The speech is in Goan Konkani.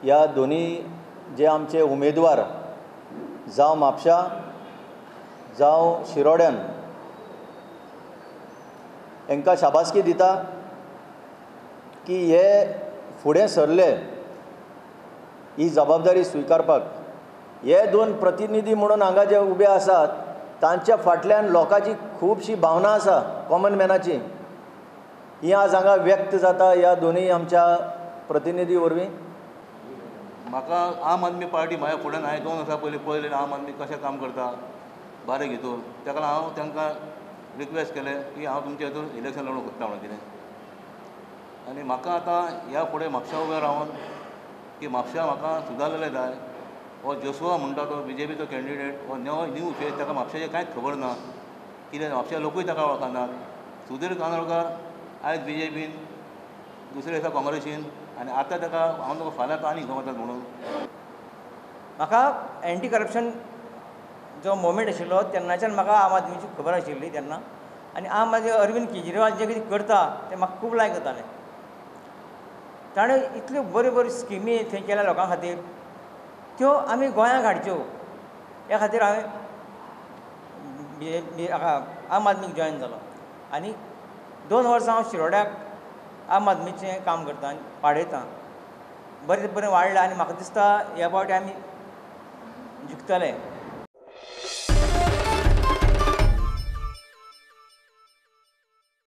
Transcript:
ह्या दोनी जे आमचे उमेदवार जावं म्हापशा जावं शिरोड्यान हांकां शाबासकी दिता की हे फुडें सरले ही जबाबदारी स्विकारपाक. हे दोन प्रतिनिधी म्हणून हांगा जे उबे आसात तांच्या फाटल्यान लोकांची खुबशी भावना आसा, कॉमन मॅनाची, ही आज हांगा व्यक्त जाता ह्या दोनूय आमच्या प्रतिनिधी वरवीं. म्हाका आम आदमी पार्टी म्हाज्या फुड्यान हांवें 2 वर्सां पयलीं पळयलें आम आदमी कशें काम करता बारीक हितून, ताका लागून हांव तांकां रिक्वेस्ट केलें की हांव तुमच्या हितून इलेक्शन लडोवंक सोदता म्हणून कितें. आनी म्हाका आतां ह्या फुडें म्हापशा उबें रावन की म्हापशा म्हाका सुदारलेलें जाय. हो जोशुआ म्हणटा तो बीजेपीचो कॅन्डिडेट, हो न्यू फेस, ताका म्हापशाचें कांयच खबर ना, कितें म्हापशा लोकूय ताका वळखनात. सुधीर कानोळकार आयज बीजेपीन, दुसरे दिसा काँग्रेसीन, आनी आतां ताका हांव तुका फाल्यां तो आनी खंय वतात म्हणून. म्हाका एंटी करप्शन जो मुवमेंट आशिल्लो तेन्नाच्यान म्हाका आम आदमीची खबर आशिल्ली तेन्ना, आनी आम आदमी अरविंद केजरीवाल जें कितें करता तें म्हाका खूब लायक जातालें. ताणें इतल्यो बऱ्यो बऱ्यो स्किमी थंय केल्या लोकां खातीर, त्यो आमी गोंयांक हाडच्यो ह्या खातीर हांवें आम आदमीक जॉयन जालो. आनी 2 वर्सां हांव शिरोड्याक आम आदमीचें काम करता आनी वाडयता, बरें बरें वाडलां आनी म्हाका दिसता ह्या फावटी आमी जिखतले.